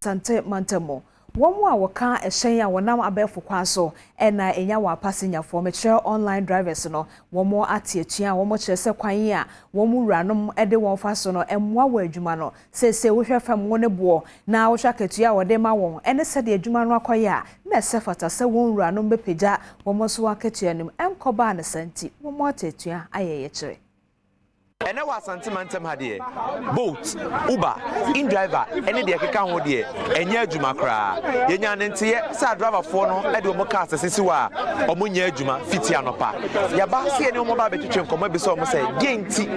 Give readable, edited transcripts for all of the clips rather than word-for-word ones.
Asante mantam mu. Wɔn a wɔka hyɛn a wɔnam abɛɛfo kwan so na ɛnya wɔn apasenyafoɔ, mekyerɛ online drivers no, wɔn ate atua a wɔkyerɛ sɛ kwan a wɔn wuranom de wɔn fa so no mmoa wɔ adwuma no. Seesei wohwɛ fam wo ne boɔ na wohwɛ akatua a wɔde ma wɔn ne sɛdeɛ adwuma no akɔyɛ a, na ɛsɛ fata sɛ wɔn wuranom bɛpagya wɔn nso wɔn akatua no mu. Ɛnkɔbaa no saa nti, wɔn ate atua ayɛ yɛkyerɛ. Ɛnnɛ wɔ Asante mantam ha deɛ, Bolt, Uber, InDriver ne deɛ ɛkeka ho deɛ, ɛnyɛ adwuma koraa. Yɛnyaa ne nteɛ sɛ adriverfoɔ no de wɔn cars asisi hɔ a wɔnyɛ adwuma fiti anɔpa. Yɛaba sɛ yɛne wɔn ba abɛtwetwe nkɔmmɔ abisa wɔn sɛ deɛn nti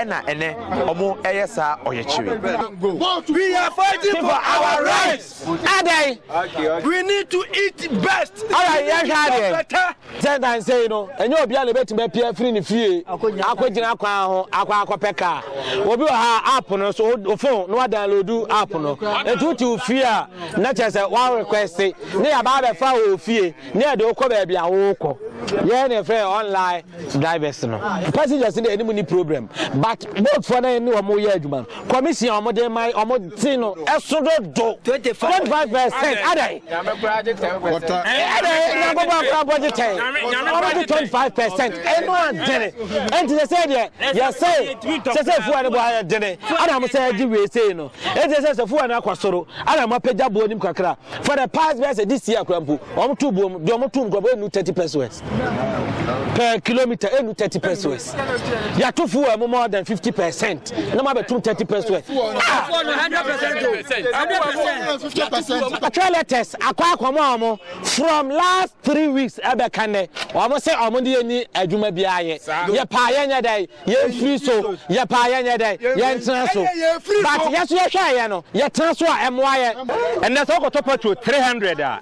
na ɛnnɛ wɔyɛ saa ɔyɛkyerɛ yi. We are fighting for our rights. Adɛn? We need to eat best. Alright, yɛnhwɛ adeɛ. Sɛ nnansa yi no, ɛnyɛ obiara na ebetumi apue afiri ne fie akɔgyina kwan ho akɔ akɔpɛ kaa. Obi wɔ ha a, app no so, wo phone na wadownload app no. Nti wote wo fie a, na kyerɛ sɛ wa request ne yɛaba abɛfa wo wɔ fie na yɛde wo kɔ baabi a worekɔ. Yɛn na yɛfrɛ yɛn online drivers no. Passengers no deɛ yɛne mu ni problem but boat foɔ no a yɛne wɔn yɛ adwuma no, Commission a wɔde ma wɔn te no ɛso dodo 25% adɛn ɛdɛn nyankopɔn akora bɔ gye tɛn wɔn gye 25% ɛno adene ɛnti sɛ sɛ deɛ yɛsɛ sɛ sɛ fuwa no bɔ ayɛ dene ɛna mo sɛ ɛgye wei sei no ɛnti sɛ sɛ fuwa no akɔ soro ɛna mo apagya boɔ nim kakra for the past bɛyɛ sɛ this year kora mpo wɔn to boɔ mu deɛ wɔn to mu kora bɔ ɛnu 30 pesos per kilometer ɛnu 30 pesos yɛato fuel mu more than 50% na mo abɛtum 30 percent. Atwerɛ letters akɔ akɔma wɔn from last 3 weeks ɛbɛka nnɛ wɔn sɛ wɔn de yɛni adwuma biara yɛ yɛ paa yɛnyɛ dɛ yɛmfiri so yɛ paa yɛnyɛ dɛ yɛntena so but yɛ so yɛhwɛ yɛ no yɛtena so a ɛmoa yɛ. Ɛnɛ sɛ wokɔtɔ petrol 300 a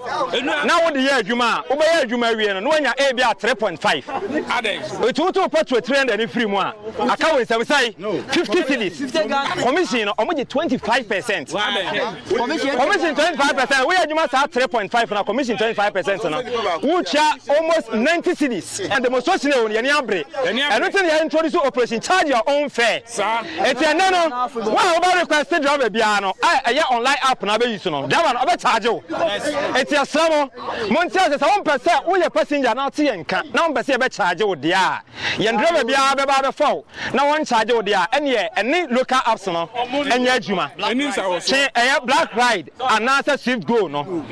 na wode yɛ adwuma a wobɛyɛ adwuma awie no na woanya ebi a 3.5 ɛti woto petrol 300 no firi mu a aka wo nsɛm sɛe 50 cedis. Commission no ɔmo gye 25%, commission 25%. Woyɛ adwuma saa 3.5 na commission 25% no wotua almost 90 cedis. And demonstration ɛwɔ no yɛne abere ɛno nti na yɛ introduce Operation Charge Your Own Fare. Eti ɛnɛ no wɔn a wɔbɛ request driver biara no a ɛyɛ online app na abɛyi so no driver no ɔbɛ charge wo. Eti ɛsrɛ mo mo nti ase sɛ wɔn pɛ sɛ woyɛ passenger na ɔte yɛn nka na wɔn pɛ sɛ yɛbɛ charge wo deɛ a yɛn driver biara bɛba abɛfa wo na wɔn charge wo deɛ a ɛneɛ ɛne local apps no ɛnyɛ adwuma kye ɛyɛ Black Ride anaasɛ Swift Go no.